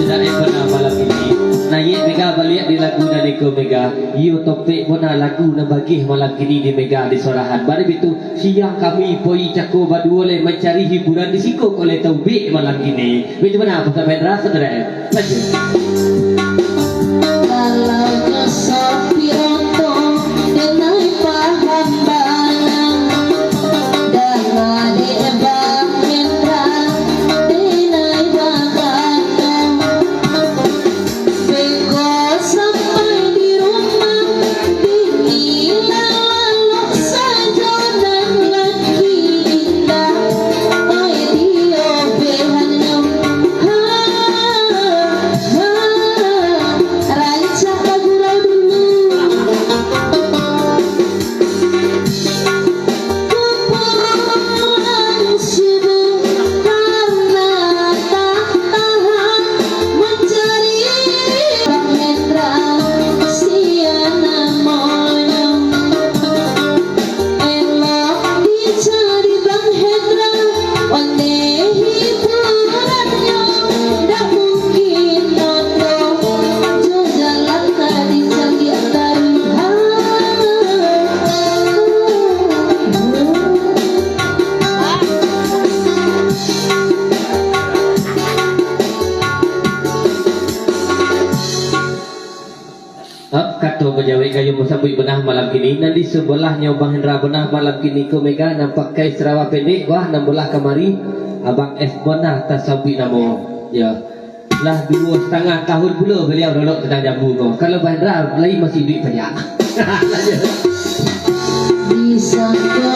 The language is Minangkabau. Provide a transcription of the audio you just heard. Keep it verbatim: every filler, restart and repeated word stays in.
Dari pernah malam ini, naiak Mega baliak di lagu nan iko Mega. Iyo topik bona lagu nan bagih malam kini di Mega di sorahan. Bari bitu, siang kami poi cako baduo lai mancari hiburan di siko kok lai taubik malam kini. Baitu bana Pak Sapendra, saudara. Lanjut. Kalau nyo sopi oto, denai paham bana. Danga dek Bang Hendra, denai bagana. Beko sampai di rumah, bini lah lalok sajo nan laki indak. Oi, diobehannyo. Ha, ha, rancak bagurau dulu. Kupulang subuh karena tak tahan mencari Bang Hendra, sia namonyo. Elok dicari Bang Hendra, ondeh hiburannyo, dak mungkin oto jo jalan tadi caliak dari ha. Hap, kato bajawek kayo basambuik benah malam kini. Nan di sabalahnyo Bang Hendra benah malam kini ko Mega nan pakai sarawa pendek, wah, nan balah kamari Abang S benah tasambuik namo. Ya. Lah duo satangah tahun pulo baliau dolok tadang jambu ko. Kalau Bang Hendra lai masih iduik banyak. Lanjut. Disangko